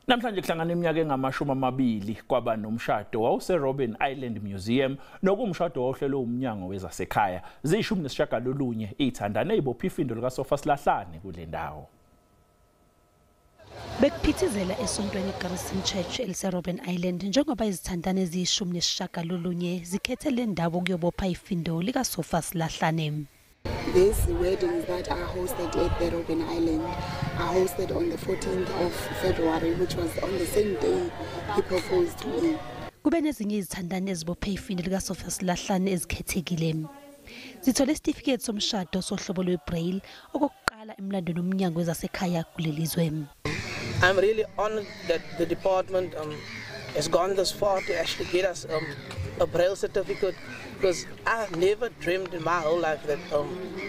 Namhlanje kuhlangana iminyaka engama-20 kwaba nomshado wawuse-Robben Island Museum, nokuwumshado owawuhlelwe umnyango wezasekhaya. Ziyi-19 izithandani ezibopha ifindo likasofa silahlane kule ndawo. Bekuphithizela esontweni iGarrison Church elise-Robben Island njengoba izithandani eziyi-19 zikhethe le ndawo ukuyobopha ifindo likasofa silahlane. These weddings that are hosted at the Robben Island are hosted on the 14th of February, which was on the same day he proposed to me. Kube nezinye izithandani ezibophe ifindo likasofa silahlane ezikhethekile. Zithole isitifiketi somshado sohlobo lwe-Braille okokuqala emlandweni womnyango wezasekhaya kuleli zwe. I'm really honored that the department has gone this far to actually get us a Braille certificate, because I've never dreamed in my whole life that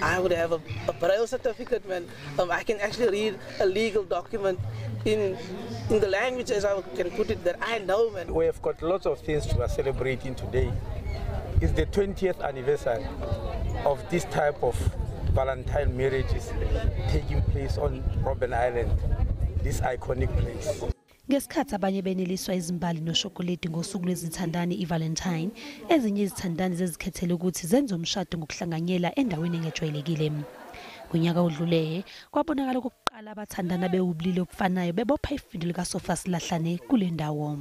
I would have a Braille certificate, man. I can actually read a legal document in the language, as I can put it, that I know, man. We have got lots of things to celebrating today. It's the 20th anniversary of this type of Valentine marriages taking place on Robben Island, this iconic place. Ngesikhathi abanye beneliswa izimbali noshokoledi ngosuku lwezithandani iValentine, ezinye izithandani zezikhethele ukuthi zenze umshado ngokuhlanganyela endaweni engejwayelekile. Ngonyaka odlule kwabonakala okokuqala abathandana bewubulili obufanayo bebopha ifindo likasofa silahlane kule ndawo.